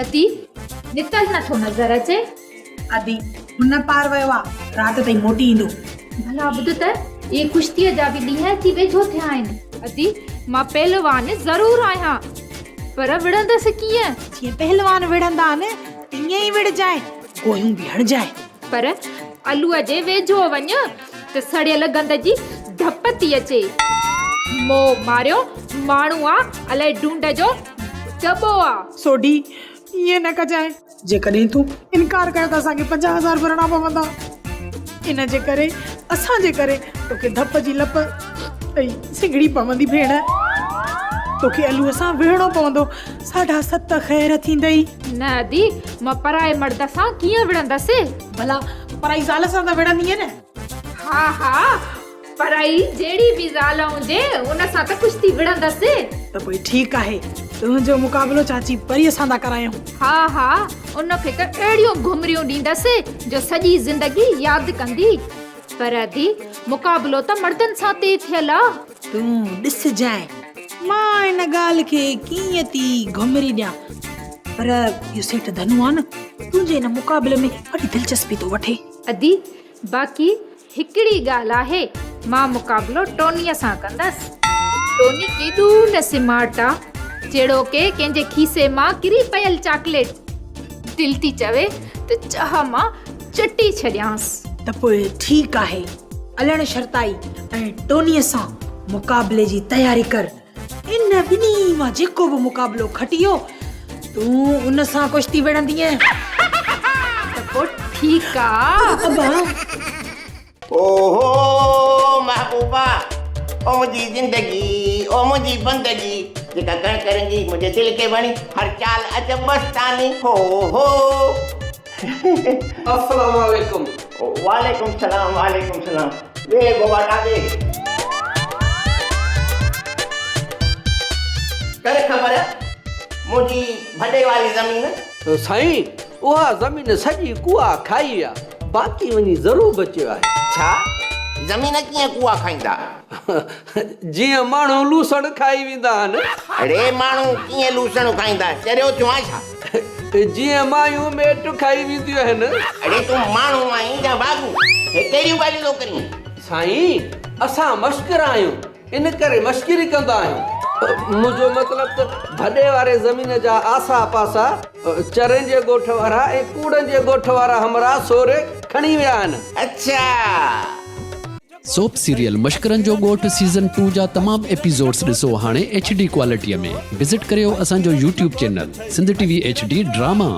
ادي، نڪتل نه ٿو نظر اچي. ادي، هن پار ويو آ، رات تائين موٽي ايندو. ڀلا ٻڌ ته، اهي ڪشتيء جا به ڏينهن اچي ويجهو ٿيا آهن. ادي، مان پهلوان ضرور آهيان، پر وڙهندس ڪيئن؟ جيئن پهلوان وڙهندا آهن، تيئن ئي وڙهجانء، گوهيون به هڻجانء. پر الوء جي ويجهو وڃ ته سڙيل گند جي ڌپ ٿي اچي. مئو ماريو ماڻهو آ، الائي ڍونڍ جو دٻو آ. سوڍي، ائين نه ڪجانء. جيڪڏهن تون انڪار ڪيو ته اسان کي 50 هزار ڀرڻا پوندا. ان جي ڪري اسان جي ڪري توکي ڌپ جي لپ ۽ سنگهڙي پوندي ڀيڻ. توکي الوء سان وڙهڻو پوندو. ساڍا ست خير ٿيندئي. نه ادي، مان پرائي مرد سان ڪيئن وڙهندس؟ ڀلا پرائي زال سان ته وڙهندينء نه؟ ها ها، پرائي جهڙي به زال هجي، ان سان ته ڪشتي وڙهندس. ته پوء ٺيڪ آهي، تنهنجو مقابلو چاچي پريء سان ٿا ڪرايون. ها ها، ان کي ته اهڙيون گهمريون ڏيندس جو سڄي زندگي ياد ڪندي. پر ادي، مقابلو ته مردن سان طئي ٿيل آ. تون ڏسجانء، مان ان ڳالهه کي ڪيئن ٿي گهمري ڏيان. پر اهو سيٺ ڌنو آ نه، تنهنجي ان مقابلي ۾ وڏي دلچسپي ٿو وٺي. ادي، باقي هڪڙي ڳالهه آهي، مان مقابلو ٽونيء سان ڪندس. ٽوني ڪيڏو نه سمارٽ آ، جهڙو ڪي ڪنهن جي کيسي مان ڪري پيل چاڪليٽ. دل ٿي چوي ته چاهه مان چٽي ڇڏيانس. ته پوء ٺيڪ آهي، الڻ شرطائي ۽ ٽونيء سان مقابلي جي تياري ڪر. ان ٻنهي مان جيڪو به مقابلو کٽيو، تون ان سان ڪشتي وڙهندينء. ته پوء ٺيڪ آ. ابا. اوهو محبوبا، او منهنجي زندگي، او منهنجي بندگي، جيڪا ڪڻڪ رنگي منهنجي دل کي وڻي، هر چال عجب مستاني، هو هو. السلام عليڪم. وعليڪم السلام وعليڪم السلام ويهه گواٽا ويهه. ڪر خبر منهنجي ڀڏي واري زمين. سائين اها زمين سڄي ڪوئا کائي ويا باقي وڃي ذرو بچيو آهي. ڇا؟ زمين ڪيئن ڪوئا کائيندا؟ جيئن ماڻهو لوسڻ کائي ويندا آهن. اڙي ماڻهو ڪيئن لوسڻ کائيندا؟ چريو ٿيو آهين ڇا؟ جيئن مايون ميٽ کائي وينديون آهن. اڙي تون ماڻهو آهين يا واڳون؟ هي ڪهڙيون ڳالهيون ٿو ڪرين؟ سائين اسان مشڪرا آهيون ان ڪري مشڪري ڪندا آهيون. منهنجو مطلب ته ڀڏي واري زمين جا آسا پاسا چرين جي ڳوٺ وارا ۽ ڪوڙن جي ڳوٺ وارا همراهه سوري کڻي ويا آهن. اڇا! سوپ سيريل مشڪرن جو ڳوٺ سيزن ٽو جا تمام ايپيسوڊس ڏسو هاڻي ايڇ ڊي ڪوالٽي ۾ وزٽ ڪريو اسان جو YouTube channel Sindh T V H D drama.